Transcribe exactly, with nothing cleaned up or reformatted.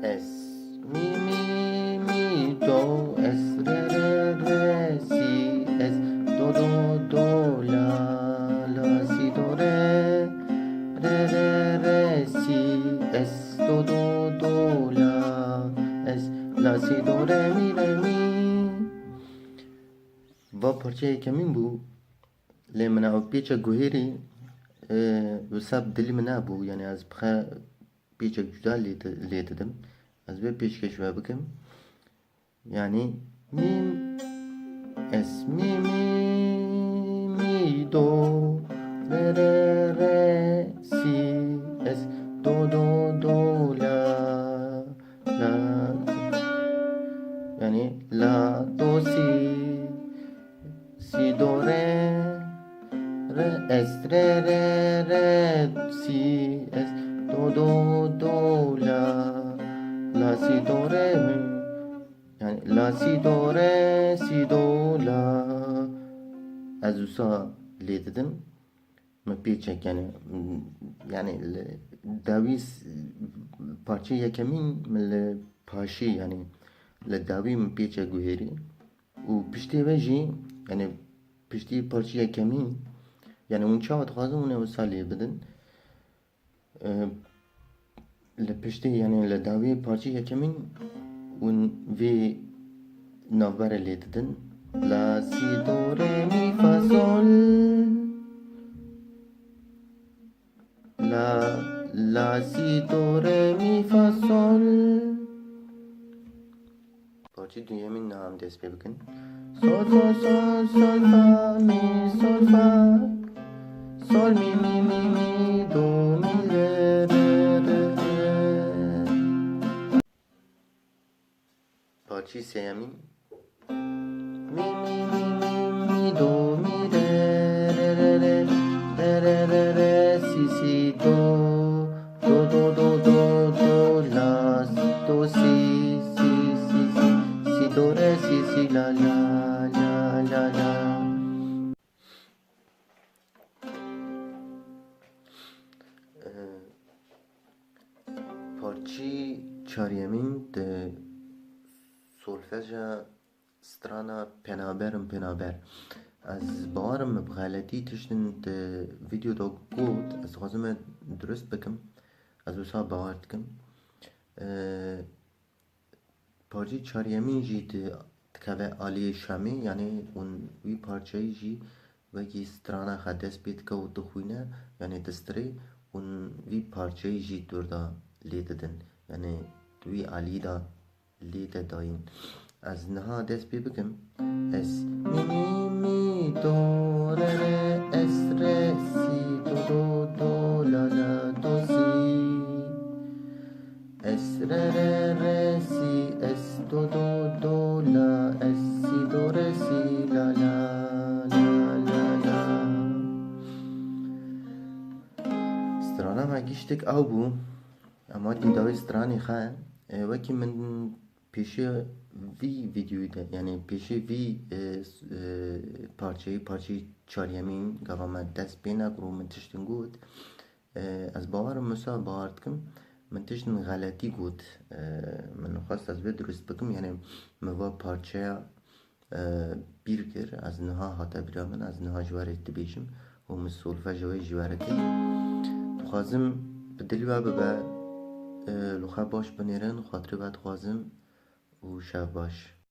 Es, mi, mi, mi, do, es, re, re, re, si, es, do, do, do, la, la, si, do, re, re, re, re, si, es, do, do, do, la, es, la, si, do, re, mi, re, mi. Va parçeya yekemîn bû. Lê min ew pêçek guhêrî, e, wisa bi dilî min nebû. Yanî ez bi xwe pêçek cuda lê di-, lê didim. Ez vê pêşkêş we bikim. Yanî mîm, es, mî, mî, mî, do, re, re, re, si, es, do, do, do, la, la, yanî la, do, si, si, do, re, re, es, re, re, re, si, es, do, do, do, la, la, si, do, re, mi. Yanî la, si, do, re, si, do, la. Ez wisa lê didim. Min pêçek, yanî, yanî li dawî s-, parçeyê yekemîn min li paşî, yanî li dawî min pêçek guhêrî. Û piştê ve jî, yanî piştî parçeyê yekemîn, yanî hûn çawa dixwazin hûn ê wisa lê bidin. E, li piştê, yanî li dawî parçeyê yekemîn hûn vê navberê lê didin. La, si, do, re, mi, fa, sol. La, la, si, do, re, mi, fa, sol. Parçeyê duyemîn niha em dest pê bikin. Sol, sol, sol, sol, fa, mi, sol, fa. Sol, mi, mi, mi, mi, do, mi, re, re, re, re. Parçeyê sêyemîn. Mi, mi, mi, mi, mi, do, mi, re, re, re, re, re, re, re, re, si, si, do, do, do, do, do, do, la, do, si, si, si, si, si, do, re, si, si, la, la, la, la, la. Parçeyê çaryemîn di solfeja strana Penaber in penaber. Ez bawer im bi xeletî tiştin di vîdeo de got, ez dixwazim me dirust bikim. Ez wisa bawer dikim. Parçeyê çaryemîn jî di-, dikeve aliyê şemê, yanî hûn wî parçeyî jî wekî strana xwe dest pê dike û dixwîne, yanî distirê, hûn vî parçeyî jî dûr de lê didin, yanî di wî aliyî de lê te dayîn. Ez niha dest pê bikim. Es, mi, mi, mi, do, re, re, es, re, si, do, do, do, la, la, do, si. Es, re, re, re, si, es, do, do, do, la, es, si, do, re, si, la, la, la, la, la. Strana me giştik ew bû. Em hatin dawî stranê xwe. E, wekî min pêşiya vî vîdeoyî de, yanî pêşê vî, e, s-, e, parçeyê, parçeyê çaryemîn gava me dest pê nekir û min tiştin got. E, ez bawer im, wisa bawer dikim, min tiştin xeletî got. E, min xwest ez vê dirust bikim, yanî min va parçeya, e, bîr kir, ez niha hate bîra min, ez niha ji we re dibêjim û min solfeja wê ji we re kir. Dixwazim bi dilî we bibe, e, li xwe baş binêrin, xatirê we dixwazim û şev baş.